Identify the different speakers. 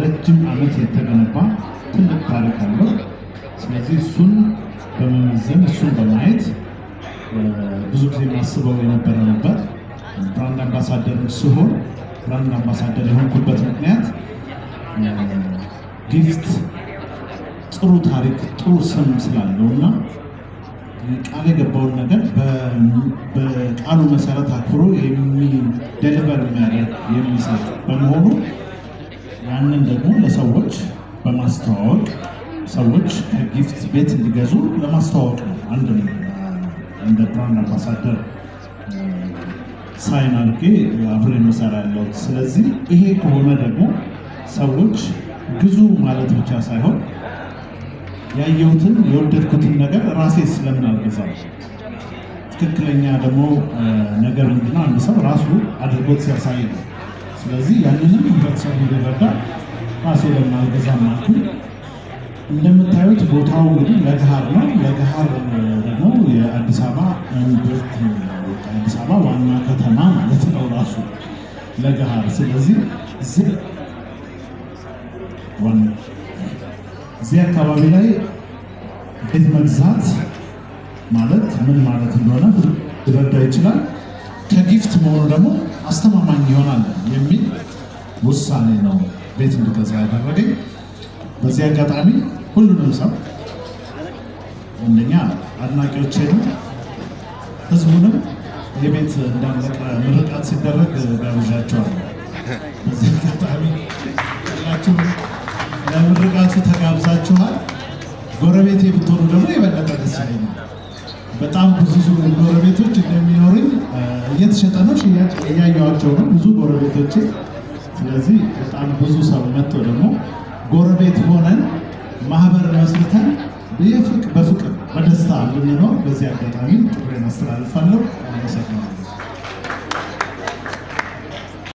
Speaker 1: ለረጅም ዓመት የተገነባ ትልቅ ታሪክ አለው። ስለዚህ እሱን በመመዘን፣ እሱን በማየት ብዙ ጊዜ ማስበው የነበረ ነበር። Brand ambassador ስሆን brand ambassador የሆንኩበት ምክንያት ጊፍት ጥሩ ታሪክ፣ ጥሩ ስም ስላለው እና ቃል የገባውን ነገር በቃሉ መሰረት አክብሮ deliver የሚያደርግ፣ የሚሰጥ በመሆኑ ያንን ደግሞ ለሰዎች በማስተዋወቅ ሰዎች ከጊፍት ቤት እንዲገዙ ለማስተዋወቅ ነው። አንድም እንደ brand ambassador sign አድርጌ አብሬ የምሰራ ያለሁት። ስለዚህ ይሄ ከሆነ ደግሞ ሰዎች ግዙ ማለት ብቻ ሳይሆን ያየሁትን የወደድኩትን ነገር ራሴ ስለምን አልገዛም? ትክክለኛ ደግሞ ነገር ምንድነው? አንድ ሰው ራሱ አድርጎት ሲያሳይ ነው። ስለዚህ ያንንም ህብረተሰቡ እንዲረዳ ራሴ ለምን አልገዛም አልኩኝ። እንደምታዩት ቦታው እንግዲህ ለገሃር ነው። ለገሃር ደግሞ የአዲስ አበባ እምብርት ነው። አዲስ አበባ ዋና ከተማ ማለት ነው ራሱ ለገሃር። ስለዚህ እዚህ አካባቢ ላይ ቤት መግዛት ማለት ምን ማለት እንደሆነ ሊረዳ ይችላል። ከጊፍት መሆኑ ደግሞ አስተማማኝ ይሆናል የሚል ውሳኔ ነው ቤት እንድገዛ ያደረገኝ። በዚህ አጋጣሚ ሁሉንም ሰው፣ አንደኛ አድናቂዎቼንም ህዝቡንም የቤት እንዳለቀ ምርቃት ሲደረግ ጋብዣቸዋለሁ። በዚህ አጋጣሚ ሁላችሁም ለምርቃቱ ተጋብዛችኋል። ጎረቤቴ ብትሆኑ ደግሞ የበለጠ ደስ ይለኛል። በጣም ብዙ ጎረቤቶች እንደሚኖሩኝ እየተሸጠ ነው፣ ሽያጭ እያየኋቸው ነው ብዙ ጎረቤቶቼ። ስለዚህ በጣም ብዙ ሰው መጥቶ ደግሞ ጎረቤት ሆነን ማህበር መስርተን በፍቅር በደስታ እንድንኖር በዚህ አጋጣሚ ጥሪዬን አስተላልፋለሁ። አመሰግናለሁ።